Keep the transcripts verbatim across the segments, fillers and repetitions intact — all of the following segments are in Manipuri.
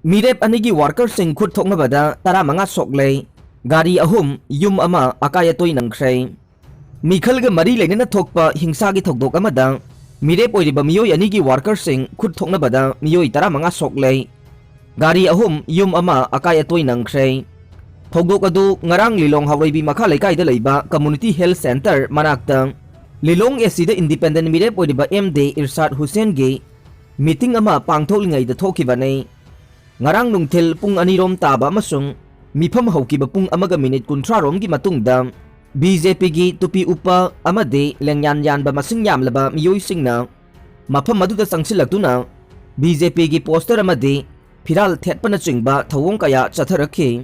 ꯃꯤꯔꯦꯞ ꯑꯅꯤꯒꯤ ꯋꯥꯔꯀꯔꯁꯤꯡ ꯈꯨꯠ ꯊꯣꯛꯅꯕꯗ ꯇꯔꯥꯃꯉꯥ ꯁꯣꯛꯂꯦ꯫ ꯒꯥꯔꯤ ꯑꯍꯨꯝ, ꯌꯨꯝ ꯑꯃ ꯑꯀꯥꯏ ꯑꯇꯣꯏ ꯅꯪꯈ꯭ꯔꯦ꯫ ꯃꯤꯈꯜꯒ ꯃꯔꯤ ꯂꯩꯅꯅ ꯊꯣꯛꯄ ꯍꯤꯡꯁꯥꯒꯤ ꯊꯧꯗꯣꯛ ꯑꯃꯗ ꯃꯤꯔꯦꯞ ꯑꯣꯏꯔꯤꯕ ꯃꯤꯑꯣꯏ ꯑꯅꯤꯒꯤ ꯋꯥꯔꯀꯔꯁꯤꯡ ꯈꯨꯠ ꯊꯣꯛꯅꯕꯗ ꯃꯤꯑꯣꯏ ꯇꯔꯥꯃꯉꯥ ꯁꯣꯛꯂꯦ꯫ ꯒꯥꯔꯤ ꯑꯍꯨꯝ, ꯌꯨꯝ ꯑꯃ ꯑꯀꯥꯏ ꯑꯇꯣꯏ ꯅꯪꯈ꯭ꯔꯦ꯫ ꯊꯧꯗꯣꯛ ꯑꯗꯨ ꯉꯔꯥꯡ ꯂꯤꯂꯣꯡ ꯍꯥꯎꯔꯩꯕꯤ ꯃꯈꯥ ꯂꯩꯀꯥꯏꯗ ꯂꯩꯕ ꯀꯝꯃꯨꯅꯤꯇꯤ ꯍꯦꯜꯊ ꯁꯦꯟꯇꯔ ꯃꯅꯥꯛꯇ ꯂꯤꯂꯣꯡ ꯑꯦꯁꯤꯗ ꯏꯟꯗꯤꯄꯦꯟꯗꯦꯟꯠ ꯃꯤꯔꯦꯞ ꯑꯣꯏꯔꯤꯕ ꯑꯦꯝ ꯗꯦ ꯏꯔꯁꯥꯗ ꯍꯨꯁꯦꯟꯒꯤ ꯃꯤꯇꯤꯡ ꯑꯃ ꯄꯥꯡꯊꯣꯛꯂꯤꯉꯩꯗ ꯊꯣꯛꯈꯤꯕꯅꯤ꯫ ꯉꯔꯥꯡ ꯅꯨꯡꯊꯤꯜ ꯄꯨꯡ ꯑꯅꯤꯔꯣꯝ ꯇꯥꯕ ꯑꯃꯁꯨꯡ ꯃꯤꯐꯝ ꯍꯧꯈꯤꯕ ꯄꯨꯡ ꯑꯃꯒ ꯃꯤꯅꯤꯠ ꯀꯨꯟꯊ꯭ꯔꯥ ꯔꯣꯝꯒꯤ ꯃꯇꯨꯡꯗ ꯕꯤ ꯖꯦ ꯄꯤꯒꯤ ꯇꯨꯄꯤ ꯎꯞꯄ ꯑꯃꯗꯤ ꯂꯦꯡꯌꯥꯟ ꯌꯥꯟꯕ ꯃꯁꯤꯡ ꯌꯥꯝꯂꯕ ꯃꯤꯑꯣꯏꯁꯤꯡꯅ ꯃꯐꯝ ꯑꯗꯨꯗ ꯆꯪꯁꯤꯜꯂꯛꯇꯨꯅ ꯕꯤ ꯖꯦ ꯄꯤꯒꯤ ꯄꯣꯁꯇꯔ ꯑꯃꯗꯤ ꯐꯤꯔꯥꯜ ꯊꯦꯠꯄꯅꯆꯤꯡꯕ ꯊꯧꯑꯣꯡ ꯀꯌꯥ ꯆꯠꯊꯔꯛꯈꯤ꯫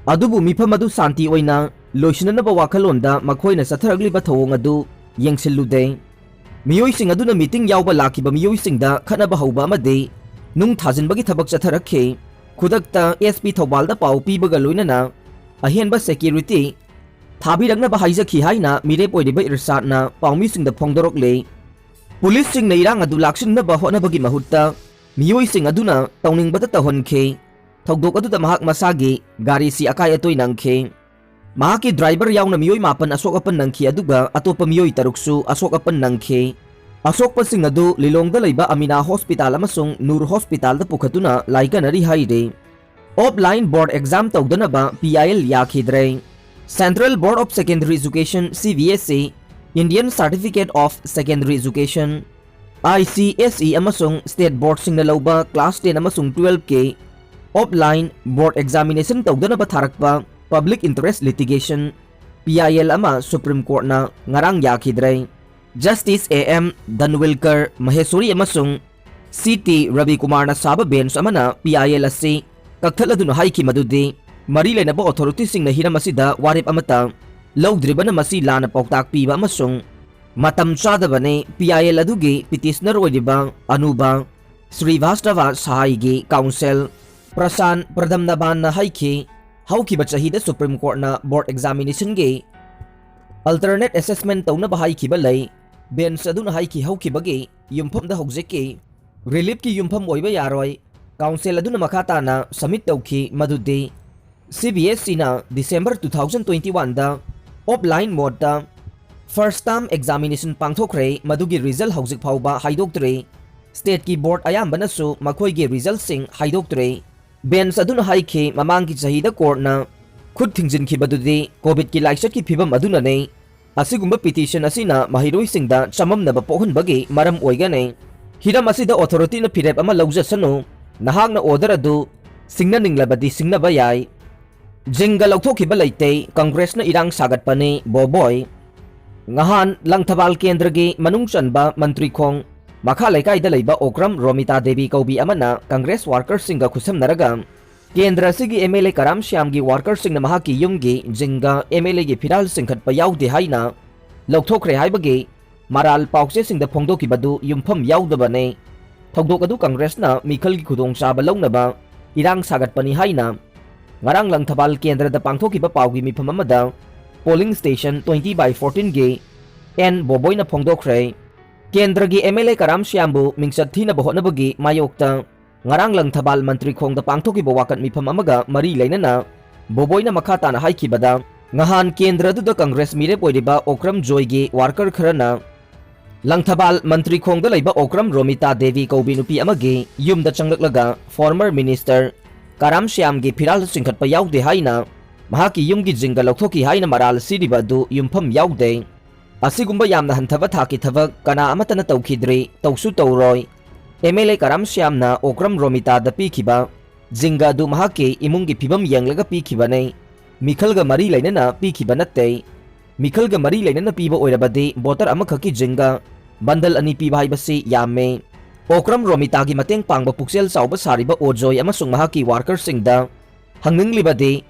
ꯑꯗꯨꯕꯨ ꯃꯤꯐꯝ ꯑꯗꯨ ꯁꯥꯟꯇꯤ ꯑꯣꯏꯅ ꯂꯣꯏꯁꯤꯟꯅꯅꯕ ꯋꯥꯈꯜꯂꯣꯟꯗ ꯃꯈꯣꯏꯅ ꯆꯠꯊꯔꯛꯂꯤꯕ ꯊꯧꯑꯣꯡ ꯑꯗꯨ ꯌꯦꯡꯁꯤꯜꯂꯨꯗꯦ꯫ ꯃꯤꯑꯣꯏꯁꯤꯡ ꯑꯗꯨꯅ ꯃꯤꯇꯤꯡ ꯌꯥꯎꯕ ꯂꯥꯛꯈꯤꯕ ꯃꯤꯑꯣꯏꯁꯤꯡꯗ ꯈꯠꯅꯕ ꯍꯧꯕ ꯑꯃꯗꯤ ꯅꯨꯡ ꯊꯥꯖꯤꯟꯕꯒꯤ ꯊꯕꯛ ꯆꯠꯊꯔꯛꯈꯤ꯫ ꯈꯨꯗꯛꯇ ꯑꯦꯁ ꯄꯤ ꯊꯧꯕꯥꯜꯗ ꯄꯥꯎ ꯄꯤꯕꯒ ꯂꯣꯏꯅꯅ ꯑꯍꯦꯟꯕ ꯁꯦꯀ꯭ꯌꯨꯔꯤꯇꯤ ꯊꯥꯕꯤꯔꯛꯅꯕ ꯍꯥꯏꯖꯈꯤ ꯍꯥꯏꯅ ꯃꯤꯔꯦꯞ ꯑꯣꯏꯔꯤꯕ ꯏꯔꯁꯥꯗꯅ ꯄꯥꯎꯃꯤꯁꯤꯡꯗ ꯐꯣꯡꯗꯣꯔꯛꯂꯦ꯫ ꯄꯨꯂꯤꯁꯁꯤꯡꯅ ꯏꯔꯥꯡ ꯑꯗꯨ ꯂꯥꯛꯁꯤꯟꯅꯕ ꯍꯣꯠꯅꯕꯒꯤ ꯃꯍꯨꯠꯇ ꯃꯤꯑꯣꯏꯁꯤꯡ ꯑꯗꯨꯅ ꯇꯧꯅꯤꯡꯕꯇ ꯇꯧꯍꯟꯈꯤ꯫ ꯊꯧꯗꯣꯛ ꯑꯗꯨꯗ ꯃꯍꯥꯛ ꯃꯁꯥꯒꯤ ꯒꯥꯔꯤꯁꯤ ꯑꯀꯥꯏ ꯑꯇꯣꯏ ꯅꯪꯈꯤ꯫ ꯃꯍꯥꯛꯀꯤ ꯗ꯭ꯔꯥꯏꯚꯔ ꯌꯥꯎꯅ ꯃꯤꯑꯣꯏ ꯃꯥꯄꯟ ꯑꯁꯣꯛ ꯑꯄꯟ ꯅꯪꯈꯤ, ꯑꯗꯨꯒ ꯑꯇꯣꯞꯄ ꯃꯤꯑꯣꯏ ꯇꯔꯨꯛꯁꯨ ꯑꯁꯣꯛ ꯑꯄꯟ ꯅꯪꯈꯤ꯫ ꯑꯁꯣꯛꯄꯁꯤꯡ ꯑꯗꯨ ꯂꯤꯂꯣꯡꯗ ꯂꯩꯕ ꯑꯃꯤꯅꯥ ꯍꯣꯁꯄꯤꯇꯥꯜ ꯑꯃꯁꯨꯡ ꯅꯨꯔ ꯍꯣꯁꯄꯤꯇꯥꯜꯗ ꯄꯨꯈꯠꯇꯨꯅ ꯂꯥꯏꯀꯠꯅꯔꯤ ꯍꯥꯏꯔꯤ꯫ ꯑꯣꯐꯂꯥꯏꯟ ꯕꯣꯔꯗ ꯑꯦꯛꯖꯥꯝ ꯇꯧꯗꯅꯕ ꯄꯤ ꯑꯥꯏ ꯑꯦꯜ ꯌꯥꯈꯤꯗ꯭ꯔꯦ꯫ Central Board of Secondary Education, C B S E, Indian Certificate of Secondary Education, I C S E, ꯑꯃꯁꯨꯡ ꯁ꯭ꯇꯦꯠ ꯕꯣꯔꯗꯁꯤꯡꯅ ꯂꯧꯕ ꯀ꯭ꯂꯥꯁ ꯇꯦꯟ ꯑꯃꯁꯨꯡ ꯇꯨꯋꯦꯜꯐꯀꯤ ꯑꯣꯐꯂꯥꯏꯟ ꯕꯣꯔꯗ ꯑꯦꯛꯖꯥꯃꯤꯅꯦꯁꯟ ꯇꯧꯗꯅꯕ ꯊꯥꯔꯛꯄ public interest litigation, P I L, ꯑꯃ ꯁꯨꯄ꯭ꯔꯤꯝ ꯀꯣꯔꯠꯅ ꯉꯔꯥꯡ ꯌꯥꯈꯤꯗ꯭ꯔꯦ꯫ ꯖꯁꯇꯤꯁ ꯑꯦ ꯑꯦꯝ ꯙꯟꯋꯤꯜꯀꯔ ꯃꯍꯦꯁꯣꯔꯤ ꯑꯃꯁꯨꯡ ꯁꯤ ꯇꯤ ꯔꯕꯤꯀꯨꯃꯥꯔꯅ ꯁꯥꯕ ꯕꯦꯟꯆ ꯑꯃꯅ ꯄꯤ ꯑꯥꯏ ꯑꯦꯜ ꯑꯁꯤ ꯀꯛꯊꯠꯂꯗꯨꯅ ꯍꯥꯏꯈꯤ ꯃꯗꯨꯗꯤ ꯃꯔꯤ ꯂꯩꯅꯕ ꯑꯣꯊꯣꯔꯤꯇꯤꯁꯤꯡꯅ ꯍꯤꯔꯝ ꯑꯁꯤꯗ ꯋꯥꯔꯦꯞ ꯑꯃꯠꯇ ꯂꯧꯗ꯭ꯔꯤꯕꯅ ꯃꯁꯤ ꯂꯥꯟꯅ ꯄꯥꯎꯇꯥꯛ ꯄꯤꯕ ꯑꯃꯁꯨꯡ ꯃꯇꯝ ꯆꯥꯗꯕꯅꯤ꯫ ꯄꯤ ꯑꯥꯏ ꯑꯦꯜ ꯑꯗꯨꯒꯤ ꯄꯤꯇꯤꯁꯅꯔ ꯑꯣꯏꯔꯤꯕ ꯑꯅꯨꯕ ꯁ꯭ꯔꯤꯚꯥꯁꯇꯚ ꯁꯍꯥꯏꯒꯤ ꯀꯥꯎꯟꯁꯤꯜ ꯄ꯭ꯔꯁꯥꯟ ꯄ꯭ꯔꯗꯝꯅꯕꯥꯟꯅ ꯍꯥꯏꯈꯤ, ꯍꯧꯈꯤꯕ ꯆꯍꯤꯗ ꯁꯨꯄ꯭ꯔꯤꯝ ꯀꯣꯔꯠꯅ ꯕꯣꯔꯗ ꯑꯦꯛꯖꯥꯃꯤꯅꯦꯁꯟꯒꯤ ꯑꯜꯇꯔꯅꯦꯠ ꯑꯦꯁꯦꯁꯃꯦꯟ ꯇꯧꯅꯕ ꯍꯥꯏꯈꯤꯕ ꯂꯩ꯫ ꯕꯦꯟꯆ ꯑꯗꯨꯅ ꯍꯥꯏꯈꯤ, ꯍꯧꯈꯤꯕꯒꯤ ꯌꯨꯝꯐꯝꯗ ꯍꯧꯖꯤꯛꯀꯤ ꯔꯤꯂꯤꯐꯀꯤ ꯌꯨꯝꯐꯝ ꯑꯣꯏꯕ ꯌꯥꯔꯣꯏ꯫ ꯀꯥꯎꯟꯁꯤꯜ ꯑꯗꯨꯅ ꯃꯈꯥ ꯇꯥꯅ ꯁꯕꯃꯤꯠ ꯇꯧꯈꯤ ꯃꯗꯨꯗꯤ ꯁꯤ ꯕꯤ ꯑꯦꯁ ꯏꯅ ꯗꯤꯁꯦꯝꯕꯔ ꯇꯨ ꯊꯥꯎꯖꯟ ꯇ꯭ꯋꯦꯟꯇꯤ ꯋꯥꯟꯗ ꯑꯣꯐꯂꯥꯏꯟ ꯃꯣꯗꯇ ꯐꯥꯔꯁ ꯇꯥꯔꯝ ꯑꯦꯛꯖꯥꯃꯤꯅꯦꯁꯟ ꯄꯥꯡꯊꯣꯛꯈ꯭ꯔꯦ, ꯃꯗꯨꯒꯤ ꯔꯤꯖꯜ ꯍꯧꯖꯤꯛ ꯐꯥꯎꯕ ꯍꯥꯏꯗꯣꯛꯇ꯭ꯔꯤ꯫ ꯁ꯭ꯇꯦꯠꯀꯤ ꯕꯣꯔꯗ ꯑꯌꯥꯝꯕꯅꯁꯨ ꯃꯈꯣꯏꯒꯤ ꯔꯤꯖꯜꯁꯤꯡ ꯍꯥꯏꯗꯣꯛꯇ꯭ꯔꯤ꯫ ꯕꯦꯟꯆ ꯑꯗꯨꯅ ꯍꯥꯏꯈꯤ, ꯃꯃꯥꯡꯒꯤ ꯆꯍꯤꯗ ꯀꯣꯔꯠꯅ ꯈꯨꯠ ꯊꯤꯡꯖꯤꯟꯈꯤꯕꯗꯨꯗꯤ ꯀꯣꯚꯤꯗꯀꯤ ꯂꯥꯏꯆꯠꯀꯤ ꯐꯤꯚꯝ ꯑꯗꯨꯅꯅꯤ꯫ ꯑꯁꯤꯒꯨꯝꯕ ꯄꯤꯇꯤꯁꯟ ꯑꯁꯤꯅ ꯃꯍꯩꯔꯣꯏꯁꯤꯡꯗ ꯆꯃꯝꯅꯕ ꯄꯣꯛꯍꯟꯕꯒꯤ ꯃꯔꯝ ꯑꯣꯏꯒꯅꯤ꯫ ꯍꯤꯔꯝ ꯑꯁꯤꯗ ꯑꯣꯊꯣꯔꯤꯇꯤꯅ ꯐꯤꯔꯦꯞ ꯑꯃ ꯂꯧꯖꯁꯅꯨ꯫ ꯅꯍꯥꯛꯅ ꯑꯣꯔꯗꯔ ꯑꯗꯨ ꯁꯤꯡꯅꯅꯤꯡꯂꯕꯗꯤ ꯁꯤꯡꯅꯕ ꯌꯥꯏ꯫ ꯖꯤꯡꯒ ꯂꯧꯊꯣꯛꯈꯤꯕ ꯂꯩꯇꯦ, ꯀꯪꯒ꯭ꯔꯦꯁꯅ ꯏꯔꯥꯡ ꯁꯥꯒꯠꯄꯅꯤ, ꯕꯣꯕꯣꯏ꯫ ꯉꯍꯥꯟ ꯂꯪꯊꯕꯥꯜ ꯀꯦꯟꯗ꯭ꯔꯒꯤ ꯃꯅꯨꯡ ꯆꯟꯕ ꯃꯟꯇ꯭ꯔꯤꯈꯣꯡ ꯃꯈꯥ ꯂꯩꯀꯥꯏꯗ ꯂꯩꯕ ꯑꯣꯀ꯭ꯔꯝ ꯔꯣꯃꯤꯇꯥ ꯗꯦꯕꯤ ꯀꯧꯕꯤ ꯑꯃꯅ ꯀꯪꯒ꯭ꯔꯦꯁ ꯋꯥꯔꯀꯔꯁꯤꯡꯒ ꯈꯨꯠꯁꯝꯅꯔꯒ ꯀꯦꯟꯗ꯭ꯔ ꯑꯁꯤꯒꯤ ꯑꯦꯝ ꯑꯦꯜ ꯑꯦ ꯀꯔꯥꯝ ꯁ꯭ꯌꯥꯝꯒꯤ ꯋꯥꯔꯀꯔꯁꯤꯡꯅ ꯃꯍꯥꯛꯀꯤ ꯌꯨꯝꯒꯤ ꯖꯤꯡꯒ ꯑꯦꯝ ꯑꯦꯜ ꯑꯦꯒꯤ ꯐꯤꯔꯥꯜ ꯆꯤꯡꯈꯠꯄ ꯌꯥꯎꯗꯦ ꯍꯥꯏꯅ ꯂꯧꯊꯣꯛꯈ꯭ꯔꯦ ꯍꯥꯏꯕꯒꯤ ꯃꯔꯥꯜ ꯄꯥꯎꯆꯦꯁꯤꯡꯗ ꯐꯣꯡꯗꯣꯛꯈꯤꯕꯗꯨ ꯌꯨꯝꯐꯝ ꯌꯥꯎꯗꯕꯅꯤ꯫ ꯊꯧꯗꯣꯛ ꯑꯗꯨ ꯀꯪꯒ꯭ꯔꯦꯁꯅ ꯃꯤꯈꯜꯒꯤ ꯈꯨꯗꯣꯡꯆꯥꯕ ꯂꯧꯅꯕ ꯏꯔꯥꯡ ꯁꯥꯒꯠꯄꯅꯤ ꯍꯥꯏꯅ ꯉꯔꯥꯡ ꯂꯪꯊꯕꯥꯜ ꯀꯦꯟꯗ꯭ꯔꯗ ꯄꯥꯡꯊꯣꯛꯈꯤꯕ ꯄꯥꯎꯒꯤ ꯃꯤꯐꯝ ꯑꯃꯗ polling station twenty by fourteen ꯒꯤ ꯑꯦꯟ ꯕꯣꯕꯣꯏꯅ ꯐꯣꯡꯗꯣꯛꯈ꯭ꯔꯦ꯫ ꯀꯦꯟꯗ꯭ꯔꯒꯤ ꯑꯦꯝ ꯑꯦꯜ ꯑꯦ ꯀꯔꯥꯝ ꯁ꯭ꯌꯥꯝꯕꯨ ꯃꯤꯡꯆꯠ ꯊꯤꯅꯕ ꯍꯣꯠꯅꯕꯒꯤ ꯃꯥꯌꯣꯛꯇ ꯉꯔꯥꯡ ꯂꯪꯊꯕꯥꯜ ꯃꯟꯇ꯭ꯔꯤꯈꯣꯡꯗ ꯄꯥꯡꯊꯣꯛꯈꯤꯕ ꯋꯥꯀꯠ ꯃꯤꯐꯝ ꯑꯃꯒ ꯃꯔꯤ ꯂꯩꯅꯅ ꯕꯣꯕꯣꯏꯅ ꯃꯈꯥ ꯇꯥꯅ ꯍꯥꯏꯈꯤꯕꯗ, ꯉꯍꯥꯟ ꯀꯦꯟꯗ꯭ꯔ ꯑꯗꯨꯗ ꯀꯪꯒ꯭ꯔꯦꯁ ꯃꯤꯔꯦꯞ ꯑꯣꯏꯔꯤꯕ ꯑꯣꯀ꯭ꯔꯝ ꯖꯣꯏꯒꯤ ꯋꯥꯔꯀꯔ ꯈꯔꯅ ꯂꯪꯊꯕꯥꯜ ꯃꯟꯇ꯭ꯔꯤꯈꯣꯡꯗ ꯂꯩꯕ ꯑꯣꯀ꯭ꯔꯝ ꯔꯣꯃꯤꯇꯥ ꯗꯦꯕꯤ ꯀꯧꯕꯤ ꯅꯨꯄꯤ ꯑꯃꯒꯤ ꯌꯨꯝꯗ ꯆꯪꯂꯛꯂꯒ ꯐꯣꯔꯃꯔ ꯃꯤꯅꯤꯁꯇꯔ ꯀꯔꯥꯝ ꯁ꯭ꯌꯥꯝꯒꯤ ꯐꯤꯔꯥꯜ ꯆꯤꯡꯈꯠꯄ ꯌꯥꯎꯗꯦ ꯍꯥꯏꯅ ꯃꯍꯥꯛꯀꯤ ꯌꯨꯝꯒꯤ ꯖꯤꯡꯒ ꯂꯧꯊꯣꯛꯈꯤ ꯍꯥꯏꯅ ꯃꯔꯥꯜ ꯁꯤꯔꯤꯕ ꯑꯗꯨ ꯌꯨꯝꯐꯝ ꯌꯥꯎꯗꯦ꯫ ꯑꯁꯤꯒꯨꯝꯕ ꯌꯥꯝꯅ ꯍꯟꯊꯕ ꯊꯥꯛꯀꯤ ꯊꯕꯛ ꯀꯅꯥ ꯑꯃꯠꯇꯅ ꯇꯧꯈꯤꯗ꯭ꯔꯤ, ꯇꯧꯁꯨ ꯇꯧꯔꯣꯏ꯫ ꯑꯦꯝ ꯑꯦꯜ ꯑꯦ ꯀꯔꯥꯝ ꯁ꯭ꯌꯥꯝꯅ ꯑꯣꯀ꯭ꯔꯝ ꯔꯣꯃꯤꯇꯥꯗ ꯄꯤꯈꯤꯕ ꯖꯤꯡꯒ ꯑꯗꯨ ꯃꯍꯥꯛꯀꯤ ꯏꯃꯨꯡꯒꯤ ꯐꯤꯕꯝ ꯌꯦꯡꯂꯒ ꯄꯤꯈꯤꯕꯅꯤ꯫ ꯃꯤꯈꯜꯒ ꯃꯔꯤ ꯂꯩꯅꯅ ꯄꯤꯈꯤꯕ ꯅꯠꯇꯦ꯫ ꯃꯤꯈꯜꯒ ꯃꯔꯤ ꯂꯩꯅꯅ ꯄꯤꯕ ꯑꯣꯏꯔꯕꯗꯤ ꯕꯣꯇꯔ ꯑꯃꯈꯛꯀꯤ ꯖꯤꯡꯒ ꯕꯟꯗꯜ ꯑꯅꯤ ꯄꯤꯕ ꯍꯥꯏꯕꯁꯤ ꯌꯥꯝꯃꯦ꯫ ꯑꯣꯀ꯭ꯔꯝ ꯔꯣꯃꯤꯇꯥꯒꯤ ꯃꯇꯦꯡ ꯄꯥꯡꯕ ꯄꯨꯛꯆꯦꯜ ꯆꯥꯎꯕ ꯁꯥꯔꯤꯕ ꯑꯣꯖꯣꯏ ꯑꯃꯁꯨꯡ ꯃꯍꯥꯛꯀꯤ ꯋꯥꯔꯀꯔꯁꯤꯡꯗ ꯍꯪꯅꯤꯡꯂꯤꯕꯗꯤ,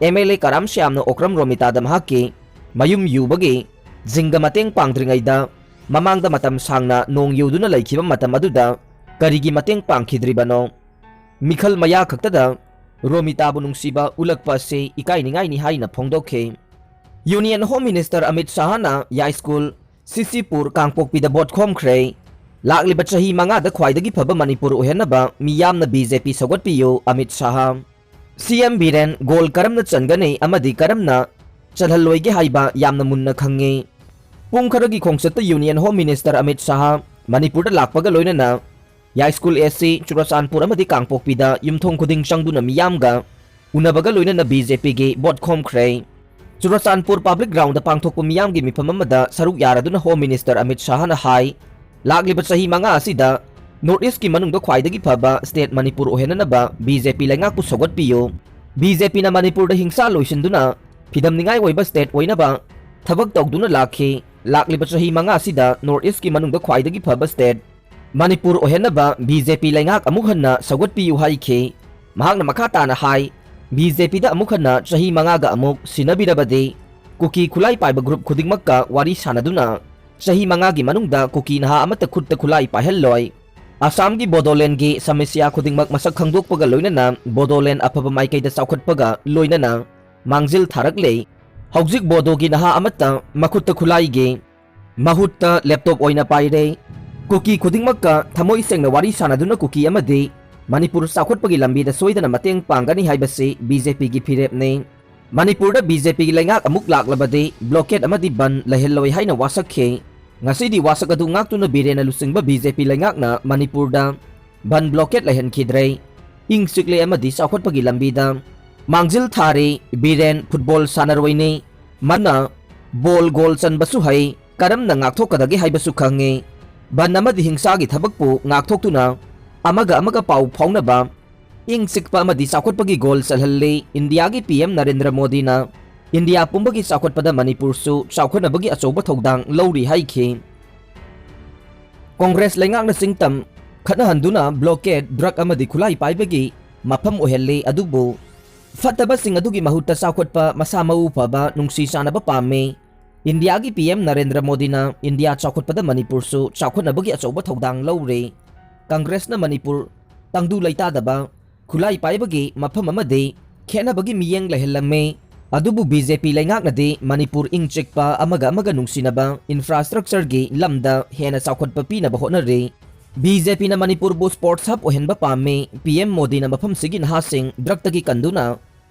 ꯑꯦꯝ ꯑꯦꯜ ꯑꯦ ꯀꯔꯥꯝ ꯁ꯭ꯌꯥꯝꯅ ꯑꯣꯀ꯭ꯔꯝ ꯔꯣꯃꯤꯇꯥꯗ ꯃꯍꯥꯛꯀꯤ ꯃꯌꯨꯝ ꯌꯨꯕꯒꯤ ꯖꯤꯡꯒ ꯃꯇꯦꯡ ꯄꯥꯡꯗ꯭ꯔꯤꯉꯩꯗ ꯃꯃꯥꯡꯗ ꯃꯇꯝ ꯁꯥꯡꯅ ꯅꯣꯡ ꯌꯨꯗꯨꯅ ꯂꯩꯈꯤꯕ ꯃꯇꯝ ꯑꯗꯨꯗ ꯀꯔꯤꯒꯤ ꯃꯇꯦꯡ ꯄꯥꯡꯈꯤꯗ꯭ꯔꯤꯕꯅꯣ? ꯃꯤꯈꯜ ꯃꯌꯥ ꯈꯛꯇꯗ ꯔꯣꯃꯤꯇꯥꯕꯨ ꯅꯨꯡꯁꯤꯕ ꯎꯠꯂꯛꯄ ꯑꯁꯤ ꯏꯀꯥꯏꯅꯤꯡꯉꯥꯏꯅꯤ ꯍꯥꯏꯅ ꯐꯣꯡꯗꯣꯛꯈꯤ꯫ ꯌꯨꯅꯤꯌꯟ ꯍꯣꯝ ꯃꯤꯅꯤꯁꯇꯔ ꯑꯃꯤꯠ ꯁꯥꯍꯅ ꯌꯥꯏꯁ꯭ꯀꯨꯜ ꯁꯤꯁꯤꯄꯨꯔ ꯀꯥꯡꯄꯣꯛꯄꯤꯗ ꯚꯣꯠ ꯈꯣꯝꯈ꯭ꯔꯦ꯫ ꯂꯥꯛꯂꯤꯕ ꯆꯍꯤ ꯃꯉꯥꯗ ꯈ꯭ꯋꯥꯏꯗꯒꯤ ꯐꯕ ꯃꯅꯤꯄꯨꯔ ꯑꯣꯏꯍꯟꯅꯕ ꯃꯤꯌꯥꯝꯅ ꯕꯤ ꯖꯦ ꯄꯤ ꯁꯧꯒꯠꯄꯤꯌꯨ, ꯑꯃꯤꯠ ꯁꯥꯍ꯫ ꯁꯤ ꯑꯦꯝ ꯕꯤꯔꯦꯟ ꯒꯣꯜ ꯀꯔꯝꯅ ꯆꯟꯒꯅꯤ ꯑꯃꯗꯤ ꯀꯔꯝꯅ ꯆꯜꯍꯜꯂꯣꯏꯒꯦ ꯍꯥꯏꯕ ꯌꯥꯝꯅ ꯃꯨꯟꯅ ꯈꯪꯉꯤ꯫ ꯄꯨꯡ ꯈꯔꯒꯤ ꯈꯣꯡꯆꯠꯇ union home minister Amit Shah ꯃꯅꯤꯄꯨꯔꯗ ꯂꯥꯛꯄꯒ ꯂꯣꯏꯅꯅ ꯌꯥꯏꯁ꯭ꯀꯨꯜ ꯑꯦ ꯁꯤ, ꯆꯨꯔꯆꯥꯟꯄꯨꯔ ꯑꯃꯗꯤ ꯀꯥꯡꯄꯣꯛꯄꯤꯗ ꯌꯨꯝꯊꯣꯡ ꯈꯨꯗꯤꯡ ꯆꯪꯗꯨꯅ ꯃꯤꯌꯥꯝꯒ ꯎꯅꯕꯒ ꯂꯣꯏꯅꯅ ꯕꯤ ꯖꯦ ꯄꯤꯒꯤ ꯚꯣꯠ ꯈꯣꯝꯈ꯭ꯔꯦ꯫ ꯆꯨꯔꯆꯥꯟꯄꯨꯔ ꯄꯕ꯭ꯂꯤꯛ ꯒ꯭ꯔꯥꯎꯟꯗ ꯄꯥꯡꯊꯣꯛꯄ ꯃꯤꯌꯥꯝꯒꯤ ꯃꯤꯐꯝ ꯑꯃꯗ ꯁꯔꯨꯛ ꯌꯥꯔꯗꯨꯅ ꯍꯣꯝ ꯃꯤꯅꯤꯁꯇꯔ ꯑꯃꯤꯠ ꯁꯥꯍꯅ ꯍꯥꯏ, ꯂꯥꯛꯂꯤꯕ ꯆꯍꯤ ꯃꯉꯥ ꯑꯁꯤꯗ ꯅꯣꯔꯠ ꯏꯁꯀꯤ ꯃꯅꯨꯡꯗ ꯈ꯭ꯋꯥꯏꯗꯒꯤ ꯐꯕ ꯁ꯭ꯇꯦꯠ ꯃꯅꯤꯄꯨꯔ ꯑꯣꯏꯍꯟꯅꯅꯕ ꯕꯤ ꯖꯦ ꯄꯤ ꯂꯩꯉꯥꯛꯄꯨ ꯁꯧꯒꯠꯄꯤꯌꯨ꯫ ꯕꯤ ꯖꯦ ꯄꯤꯅ ꯃꯅꯤꯄꯨꯔꯗ ꯍꯤꯡꯁꯥ ꯂꯣꯏꯁꯤꯟꯗꯨꯅ ꯐꯤꯗꯝꯅꯤꯡꯉꯥꯏ ꯑꯣꯏꯕ ꯁ꯭ꯇꯦꯠ ꯑꯣꯏꯅꯕ ꯊꯕꯛ ꯇꯧꯗꯨꯅ ꯂꯥꯛꯈꯤ꯫ ꯂꯥꯛꯂꯤꯕ ꯆꯍꯤ ꯃꯉꯥ ꯑꯁꯤꯗ ꯅꯣꯔꯠ ꯏꯁꯀꯤ ꯃꯅꯨꯡꯗ ꯈ꯭ꯋꯥꯏꯗꯒꯤ ꯐꯕ ꯁ꯭ꯇꯦꯠ ꯃꯅꯤꯄꯨꯔ ꯑꯣꯏꯍꯟꯅꯕ ꯕꯤ ꯖꯦ ꯄꯤ ꯂꯩꯉꯥꯛ ꯑꯃꯨꯛ ꯍꯟꯅ ꯁꯧꯒꯠꯄꯤꯌꯨ ꯍꯥꯏꯈꯤ꯫ ꯃꯍꯥꯛꯅ ꯃꯈꯥ ꯇꯥꯅ ꯍꯥꯏ, ꯕꯤ ꯖꯦ ꯄꯤꯗ ꯑꯃꯨꯛ ꯍꯟꯅ ꯆꯍꯤ ꯃꯉꯥꯒ ꯑꯃꯨꯛ ꯁꯤꯟꯅꯕꯤꯔꯕꯗꯤ ꯀꯨꯀꯤ ꯈꯨꯠꯂꯥꯏ ꯄꯥꯏꯕ ꯒ꯭ꯔꯨꯞ ꯈꯨꯗꯤꯡꯃꯛꯀ ꯋꯥꯔꯤ ꯁꯥꯟꯅꯗꯨꯅ ꯆꯍꯤ ꯃꯉꯥꯒꯤ ꯃꯅꯨꯡꯗ ꯀꯨꯀꯤ ꯅꯍꯥ ꯑꯃꯠꯇ ꯈꯨꯠꯇ ꯈꯨꯠꯂꯥꯏ ꯄꯥꯏꯍꯜꯂꯣꯏ꯫ ꯑꯁꯥꯝꯒꯤ ꯕꯣꯗꯣꯂꯦꯟꯒꯤ ꯁꯃꯁ꯭ꯌꯥ ꯈꯨꯗꯤꯡꯃꯛ ꯃꯁꯛ ꯈꯪꯗꯣꯛꯄꯒ ꯂꯣꯏꯅꯅ ꯕꯣꯗꯣꯂꯦꯟ ꯑꯐꯕ ꯃꯥꯏꯀꯩꯗ ꯆꯥꯎꯈꯠꯄꯒ ꯂꯣꯏꯅꯅ ꯃꯥꯡꯖꯤꯜ ꯊꯥꯔꯛꯂꯦ꯫ ꯍꯧꯖꯤꯛ ꯕꯣꯗꯣꯒꯤ ꯅꯍꯥ ꯑꯃꯠꯇ ꯃꯈꯨꯠꯇ ꯈꯨꯠꯂꯥꯏꯒꯤ ꯃꯍꯨꯠꯇ ꯂꯦꯞꯇꯣꯞ ꯑꯣꯏꯅ ꯄꯥꯏꯔꯦ꯫ ꯀꯨꯀꯤ ꯈꯨꯗꯤꯡꯃꯛꯀ ꯊꯃꯣꯏ ꯁꯦꯡꯅ ꯋꯥꯔꯤ ꯁꯥꯟꯅꯗꯨꯅ ꯀꯨꯀꯤ ꯑꯃꯗꯤ ꯃꯅꯤꯄꯨꯔ ꯆꯥꯎꯈꯠꯄꯒꯤ ꯂꯝꯕꯤꯗ ꯁꯣꯏꯗꯅ ꯃꯇꯦꯡ ꯄꯥꯡꯒꯅꯤ ꯍꯥꯏꯕꯁꯤ ꯕꯤ ꯖꯦ ꯄꯤꯒꯤ ꯐꯤꯔꯦꯞꯅꯤ꯫ ꯃꯅꯤꯄꯨꯔꯗ ꯕꯤ ꯖꯦ ꯄꯤꯒꯤ ꯂꯩꯉꯥꯛ ꯑꯃꯨꯛ ꯂꯥꯛꯂꯕꯗꯤ ꯕ꯭ꯂꯣꯀꯦꯠ ꯑꯃꯗꯤ ꯕꯟ ꯂꯩꯍꯜꯂꯣꯏ ꯍꯥꯏꯅ ꯋꯥꯁꯛꯈꯤ꯫ ꯉꯁꯤꯗꯤ ꯋꯥꯁꯛ ꯑꯗꯨ ꯉꯥꯛꯇꯨꯅ ꯕꯤꯔꯦꯟꯅ ꯂꯨꯆꯤꯡꯕ ꯕꯤ ꯖꯦ ꯄꯤ ꯂꯩꯉꯥꯛꯅ ꯃꯅꯤꯄꯨꯔꯗ ꯕꯟ ꯕ꯭ꯂꯣꯀꯦꯠ ꯂꯩꯍꯟꯈꯤꯗ꯭ꯔꯦ꯫ ꯏꯪ ꯆꯤꯛꯂꯦ ꯑꯃꯗꯤ ꯆꯥꯎꯈꯠꯄꯒꯤ ꯂꯝꯕꯤꯗ ꯃꯥꯡꯖꯤꯜ ꯊꯥꯔꯦ꯫ ꯕꯤꯔꯦꯟ ꯐꯨꯠꯕꯣꯜ ꯁꯥꯟꯅꯔꯣꯏꯅꯤ꯫ ꯃꯥꯅ ꯕꯣꯜ ꯒꯣꯜ ꯆꯟꯕꯁꯨ ꯍꯩ꯫ ꯀꯔꯝꯅ ꯉꯥꯛꯊꯣꯛꯀꯗꯒꯦ ꯍꯥꯏꯕꯁꯨ ꯈꯪꯉꯤ꯫ ꯕꯟ ꯑꯃꯗꯤ ꯍꯤꯡꯁꯥꯒꯤ ꯊꯕꯛꯄꯨ ꯉꯥꯛꯊꯣꯛꯇꯨꯅ ꯑꯃꯒ ꯑꯃꯒ ꯄꯥꯎ ꯐꯥꯎꯅꯕ, ꯏꯪ ꯆꯤꯛꯄ ꯑꯃꯗꯤ ꯆꯥꯎꯈꯠꯄꯒꯤ ꯒꯣꯜ ꯆꯜꯍꯜꯂꯤ꯫ ꯏꯟꯗꯤꯌꯥꯒꯤ ꯄꯤ ꯑꯦꯝ ꯅꯔꯦꯟꯗ꯭ꯔ ꯃꯣꯗꯤꯅ ꯏꯟꯗꯤꯌꯥ ꯄꯨꯝꯕꯒꯤ ꯆꯥꯎꯈꯠꯄꯗ ꯃꯅꯤꯄꯨꯔꯁꯨ ꯆꯥꯎꯈꯠꯅꯕꯒꯤ ꯑꯆꯧꯕ ꯊꯧꯗꯥꯡ ꯂꯧꯔꯤ ꯍꯥꯏꯈꯤ꯫ ꯀꯣꯡꯒ꯭ꯔꯦꯁ ꯂꯩꯉꯥꯛꯅ ꯆꯤꯡꯇꯝ ꯈꯠꯅꯍꯟꯗꯨꯅ ꯕ꯭ꯂꯣꯀꯦꯠ, ꯗ꯭ꯔꯒ ꯑꯃꯗꯤ ꯈꯨꯠꯂꯥꯏ ꯄꯥꯏꯕꯒꯤ ꯃꯐꯝ ꯑꯣꯏꯍꯜꯂꯤ꯫ ꯑꯗꯨꯕꯨ ꯐꯠꯇꯕꯁꯤꯡ ꯑꯗꯨꯒꯤ ꯃꯍꯨꯠꯇ ꯆꯥꯎꯈꯠꯄ, ꯃꯁꯥ ꯃꯎ ꯐꯕ, ꯅꯨꯡꯁꯤ ꯆꯥꯟꯅꯕ ꯄꯥꯝꯃꯤ꯫ ꯏꯟꯗꯤꯌꯥꯒꯤ ꯄꯤ ꯑꯦꯝ ꯅꯔꯦꯟꯗ꯭ꯔ ꯃꯣꯗꯤꯅ ꯏꯟꯗꯤꯌꯥ ꯆꯥꯎꯈꯠꯄꯗ ꯃꯅꯤꯄꯨꯔꯁꯨ ꯆꯥꯎꯈꯠꯅꯕꯒꯤ ꯑꯆꯧꯕ ꯊꯧꯗꯥꯡ ꯂꯧꯔꯦ꯫ ꯀꯪꯒ꯭ꯔꯦꯁꯅ ꯃꯅꯤꯄꯨꯔ ꯇꯪꯗꯨ ꯂꯩꯇꯥꯗꯕ, ꯈꯨꯠꯂꯥꯏ ꯄꯥꯏꯕꯒꯤ ꯃꯐꯝ ꯑꯃꯗꯤ ꯈꯦꯠꯅꯕꯒꯤ ꯃꯤꯠꯌꯦꯡ ꯂꯩꯍꯜꯂꯝꯃꯦ꯫ ꯑꯗꯨꯕꯨ ꯕꯤ ꯖꯦ ꯄꯤ ꯂꯩꯉꯥꯛꯅꯗꯤ ꯃꯅꯤꯄꯨꯔ ꯏꯪ ꯆꯤꯛꯄ, ꯑꯃꯒ ꯑꯃꯒ ꯅꯨꯡꯁꯤꯅꯕ, infrastructure ꯒꯤ ꯂꯝꯗ ꯍꯦꯟꯅ ꯆꯥꯎꯈꯠꯄ ꯄꯤꯅꯕ ꯍꯣꯠꯅꯔꯤ꯫ ꯕꯤ ꯖꯦ ꯄꯤꯅ ꯃꯅꯤꯄꯨꯔꯕꯨ sports hub ꯑꯣꯏꯍꯟꯕ ꯄꯥꯝꯃꯤ꯫ ꯄꯤ ꯑꯦꯝ ꯃꯣꯗꯤꯅ ꯃꯐꯝꯁꯤꯒꯤ ꯅꯍꯥꯁꯤꯡ drug ꯇꯒꯤ ꯀꯟꯗꯨꯅ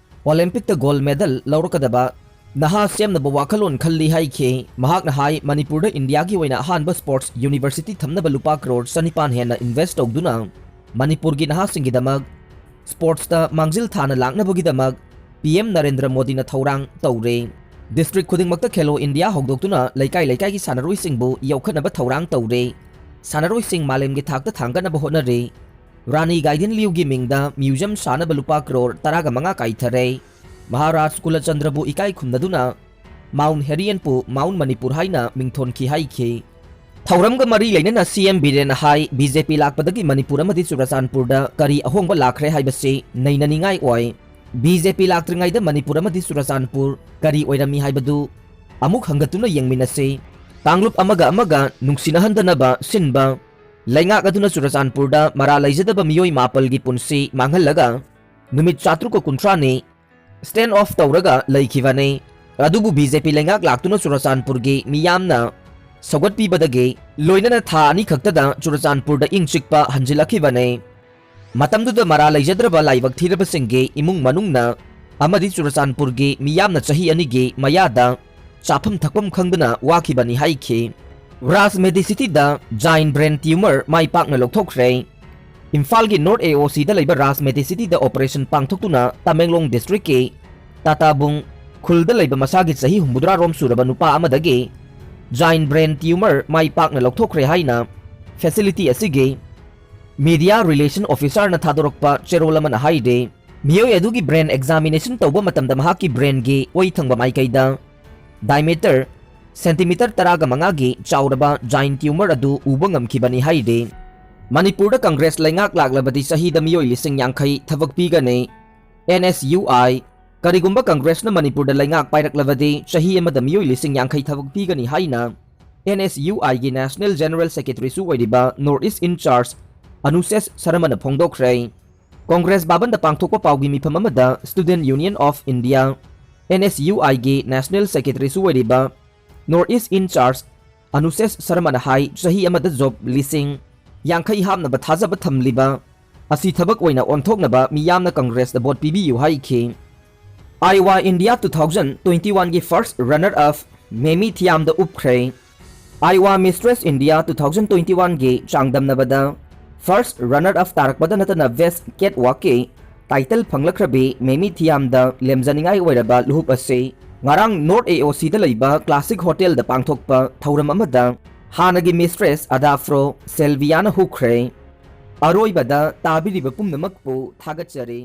Olympic ꯇ gold medal ꯂꯧꯔꯛꯀꯗꯕ ꯅꯍꯥ ꯁꯦꯝꯅꯕ ꯋꯥꯈꯜꯂꯣꯟ ꯈꯜꯂꯤ ꯍꯥꯏꯈꯤ꯫ ꯃꯍꯥꯛꯅ ꯍꯥꯏ, ꯃꯅꯤꯄꯨꯔꯗ ꯏꯟꯗꯤꯌꯥꯒꯤ ꯑꯣꯏꯅ ꯑꯍꯥꯟꯕ sports university ꯊꯝꯅꯕ ꯂꯨꯄꯥ ꯀ꯭ꯔꯣꯔ ꯆꯅꯤꯄꯥꯟ ꯍꯦꯟꯅ invest ꯇꯧꯗꯨꯅ ꯃꯅꯤꯄꯨꯔꯒꯤ ꯅꯍꯥꯁꯤꯡꯒꯤꯗꯃꯛ sports ꯇ ꯃꯥꯡꯖꯤꯜ ꯊꯥꯅ ꯂꯥꯛꯅꯕꯒꯤꯗꯃꯛ ꯄꯤ ꯑꯦꯝ ꯅꯔꯦꯟꯗ꯭ꯔ ꯃꯣꯗꯤꯅ ꯊꯧꯔꯥꯡ ꯇꯧꯔꯦ꯫ District ꯈꯨꯗꯤꯡꯃꯛꯇ ꯈꯦꯂꯣ ꯏꯟꯗꯤꯌꯥ ꯍꯧꯗꯣꯛꯇꯨꯅ ꯂꯩꯀꯥꯏ ꯂꯩꯀꯥꯏꯒꯤ ꯁꯥꯟꯅꯔꯣꯏꯁꯤꯡꯕꯨ ꯌꯣꯛꯈꯠꯅꯕ ꯊꯧꯔꯥꯡ ꯇꯧꯔꯦ꯫ ꯁꯥꯟꯅꯔꯣꯏꯁꯤꯡ ꯃꯥꯂꯦꯝꯒꯤ ꯊꯥꯛꯇ ꯊꯥꯡꯒꯠꯅꯕ ꯍꯣꯠꯅꯔꯤ꯫ ꯔꯥꯅꯤ ꯒꯥꯏꯗꯤꯟꯂꯤꯌꯨꯒꯤ ꯃꯤꯡꯗ museum ꯁꯥꯅꯕ ꯂꯨꯄꯥ ꯀ꯭ꯔꯣꯔ ꯇꯔꯥꯒ ꯃꯉꯥ ꯀꯥꯏꯊꯔꯦ꯫ ꯃꯍꯥꯔꯥꯖ ꯀꯨꯂꯆꯟꯗ꯭ꯔꯕꯨ ꯏꯀꯥꯏ ꯈꯨꯝꯅꯗꯨꯅ Mount ꯍꯦꯔꯤꯌꯟꯄꯨ Mount ꯃꯅꯤꯄꯨꯔ ꯍꯥꯏꯅ ꯃꯤꯡꯊꯣꯟꯈꯤ ꯍꯥꯏꯈꯤ꯫ ꯊꯧꯔꯝꯒ ꯃꯔꯤ ꯂꯩꯅꯅ ꯁꯤ ꯑꯦꯝ ꯕꯤꯔꯦꯟꯅ ꯍꯥꯏ, ꯕꯤ ꯖꯦ ꯄꯤ ꯂꯥꯛꯄꯗꯒꯤ ꯃꯅꯤꯄꯨꯔ ꯑꯃꯗꯤ ꯆꯨꯔꯆꯥꯟꯄꯨꯔꯗ ꯀꯔꯤ ꯑꯍꯣꯡꯕ ꯂꯥꯛꯈ꯭ꯔꯦ ꯍꯥꯏꯕꯁꯤ ꯅꯩꯅꯅꯤꯡꯉꯥꯏ ꯑꯣꯏ꯫ ꯕꯤ ꯖꯦ ꯄꯤ ꯂꯥꯛꯇ꯭ꯔꯤꯉꯩꯗ ꯃꯅꯤꯄꯨꯔ ꯑꯃꯗꯤ ꯆꯨꯔꯆꯥꯟꯄꯨꯔ ꯀꯔꯤ ꯑꯣꯏꯔꯝꯃꯤ ꯍꯥꯏꯕꯗꯨ ꯑꯃꯨꯛ ꯍꯪꯒꯠꯇꯨꯅ ꯌꯦꯡꯃꯤꯟꯅꯁꯤ꯫ ꯀꯥꯡꯂꯨꯞ ꯑꯃꯒ ꯑꯃꯒ ꯅꯨꯡꯁꯤꯅꯍꯟꯗꯅꯕ ꯁꯤꯟꯕ꯫ ꯂꯩꯉꯥꯛ ꯑꯗꯨꯅ ꯆꯨꯔꯆꯥꯟꯄꯨꯔꯗ ꯃꯔꯥꯜ ꯂꯩꯖꯗꯕ ꯃꯤꯑꯣꯏ ꯃꯥꯄꯜꯒꯤ ꯄꯨꯟꯁꯤ ꯃꯥꯡꯍꯜꯂꯒ ꯅꯨꯃꯤꯠ ꯆꯥꯇ꯭ꯔꯨꯛꯀ ꯀꯨꯟꯊ꯭ꯔꯥꯅꯤ stand off ꯇꯧꯔꯒ ꯂꯩꯈꯤꯕꯅꯤ꯫ ꯑꯗꯨꯕꯨ ꯕꯤ ꯖꯦ ꯄꯤ ꯂꯩꯉꯥꯛ ꯂꯥꯛꯇꯨꯅ ꯆꯨꯔꯆꯥꯟꯄꯨꯔꯒꯤ ꯃꯤꯌꯥꯝꯅ ꯁꯧꯒꯠꯄꯤꯕꯗꯒꯤ ꯂꯣꯏꯅꯅ ꯊꯥ ꯑꯅꯤ ꯈꯛꯇꯗ ꯆꯨꯔꯆꯥꯟꯄꯨꯔꯗ ꯏꯪ ꯆꯤꯛꯄ ꯍꯟꯖꯤꯜꯂꯛꯈꯤꯕꯅꯤ꯫ ꯃꯇꯝꯗꯨꯗ ꯃꯔꯥ ꯂꯩꯖꯗ꯭ꯔꯕ ꯂꯥꯏꯕꯛ ꯊꯤꯔꯕꯁꯤꯡꯒꯤ ꯏꯃꯨꯡ ꯃꯅꯨꯡꯅ ꯑꯃꯗꯤ ꯆꯨꯔꯆꯥꯟꯄꯨꯔꯒꯤ ꯃꯤꯌꯥꯝꯅ ꯆꯍꯤ ꯑꯅꯤꯒꯤ ꯃꯌꯥꯗ ꯆꯥꯐꯝ ꯊꯛꯐꯝ ꯈꯪꯗꯅ ꯋꯥꯈꯤꯕꯅꯤ ꯍꯥꯏꯈꯤ꯫ ꯔꯥꯖ ꯃꯦꯗꯤꯁꯤꯇꯤꯗ giant brain tumor ꯃꯥꯏ ꯄꯥꯛꯅ ꯂꯧꯊꯣꯛꯈ꯭ꯔꯦ꯫ ꯏꯝꯐꯥꯜꯒꯤ North A O C ꯗ ꯂꯩꯕ ꯔꯥꯖ ꯃꯦꯗꯤꯁꯤꯇꯤꯗ operation ꯄꯥꯡꯊꯣꯛꯇꯨꯅ ꯇꯃꯦꯡꯂꯣꯡ district ꯀꯤ ꯇꯥꯇꯥꯕꯨꯡ ꯈꯨꯜꯗ ꯂꯩꯕ ꯃꯁꯥꯒꯤ ꯆꯍꯤ ꯍꯨꯝꯐꯨꯇꯔꯥ ꯔꯣꯝ ꯁꯨꯔꯕ ꯅꯨꯄꯥ ꯑꯃꯗꯒꯤ giant brain tumor ꯃꯥꯏ ꯄꯥꯛꯅ ꯂꯧꯊꯣꯛꯈ꯭ꯔꯦ ꯍꯥꯏꯅ facility ꯑꯁꯤꯒꯤ media relation officer ꯅ ꯊꯥꯗꯣꯔꯛꯄ ꯆꯦꯔꯣꯜ ꯑꯃꯅ ꯍꯥꯏꯔꯤ꯫ ꯃꯤꯑꯣꯏ ꯑꯗꯨꯒꯤ brain examination ꯇꯧꯕ ꯃꯇꯝꯗ ꯃꯍꯥꯛꯀꯤ brain ꯒꯤ ꯑꯣꯏ ꯊꯪꯕ ꯃꯥꯏꯀꯩꯗ diameter centimeter ꯇꯔꯥꯒ ꯃꯉꯥꯒꯤ ꯆꯥꯎꯔꯕ giant tumor ꯑꯗꯨ ꯎꯕ ꯉꯝꯈꯤꯕꯅꯤ ꯍꯥꯏꯔꯤ꯫ ꯃꯅꯤꯄꯨꯔꯗ ꯀꯪꯒ꯭ꯔꯦꯁ ꯂꯩꯉꯥꯛ ꯂꯥꯛꯂꯕꯗꯤ ꯆꯍꯤꯗ ꯃꯤꯑꯣꯏ ꯂꯤꯁꯤꯡ ꯌꯥꯡꯈꯩ ꯊꯕꯛ ꯄꯤꯒꯅꯤ꯫ N S U I, ꯀꯔꯤꯒꯨꯝꯕ ꯀꯪꯒ꯭ꯔꯦꯁꯅ ꯃꯅꯤꯄꯨꯔꯗ ꯂꯩꯉꯥꯛ ꯄꯥꯏꯔꯛꯂꯕꯗꯤ ꯆꯍꯤ ꯑꯃꯗ ꯃꯤꯑꯣꯏ ꯂꯤꯁꯤꯡ ꯌꯥꯡꯈꯩ ꯊꯕꯛ ꯄꯤꯒꯅꯤ ꯍꯥꯏꯅ N S U I ꯒꯤ National General Secretary ꯁꯨ ꯑꯣꯏꯔꯤꯕ North East in charge ꯑꯅꯨꯁꯦꯁ ꯁꯔꯃꯅ ꯐꯣꯡꯗꯣꯛꯈ꯭ꯔꯦ꯫ Congress ꯚꯕꯟꯗ ꯄꯥꯡꯊꯣꯛꯄ ꯄꯥꯎꯒꯤ ꯃꯤꯐꯝ ꯑꯃꯗ Student Union of India, N S U ꯑꯥꯏꯒꯤ National Secretaryꯁꯨ ꯑꯣꯏꯔꯤꯕ North East in charge ꯑꯅꯨꯁꯦꯁ ꯁꯔꯃꯅ ꯍꯥꯏ, ꯆꯍꯤ ꯑꯃꯗ ꯖꯣꯕ ꯂꯤꯁꯤꯡ ꯌꯥꯡꯈꯩ ꯍꯥꯞꯅꯕ ꯊꯥꯖꯕ ꯊꯝꯂꯤꯕ ꯑꯁꯤ ꯊꯕꯛ ꯑꯣꯏꯅ ꯑꯣꯟꯊꯣꯛꯅꯕ ꯃꯤꯌꯥꯝꯅ ꯀꯪꯒ꯭ꯔꯦꯁꯇ ꯚꯣꯠ ꯄꯤꯕꯤꯌꯨ ꯍꯥꯏꯈꯤ꯫ ꯑꯥꯏꯋꯥ ꯏꯟꯗꯤꯌꯥ two thousand twenty-oneꯒꯤ first runner up ꯃꯦꯃꯤ ꯊꯤꯌꯥꯝꯗ ꯎꯞꯈ꯭ꯔꯦ꯫ ꯑꯥꯏꯋꯥ Mistress India two thousand twenty-oneꯒꯤ ꯆꯥꯡꯗꯝꯅꯕꯗ first runner up ꯇꯥꯔꯛꯄꯗ ꯅꯠꯇꯅ Best Catwalkꯀꯤ title ꯐꯪꯂꯛꯈ꯭ꯔꯕꯤ ꯃꯦꯃꯤ ꯊꯤꯌꯥꯝꯗ ꯂꯦꯝꯖꯅꯤꯡꯉꯥꯏ ꯑꯣꯏꯔꯕ ꯂꯨꯍꯨꯞ ꯑꯁꯤ ꯉꯔꯥꯡ North AOCꯗ ꯂꯩꯕ Classic Hotelꯗ ꯄꯥꯡꯊꯣꯛꯄ ꯊꯧꯔꯝ ꯑꯃꯗ ꯍꯥꯟꯅꯒꯤ Mistress ꯑꯗꯥꯐ꯭ꯔꯣ ꯁꯦꯜꯚꯤꯌꯥꯅ ꯍꯨꯈ꯭ꯔꯦ꯫ ꯑꯔꯣꯏꯕꯗ ꯇꯥꯕꯤꯔꯤꯕ ꯄꯨꯝꯅꯃꯛꯄꯨ ꯊꯥꯒꯠꯆꯔꯤ꯫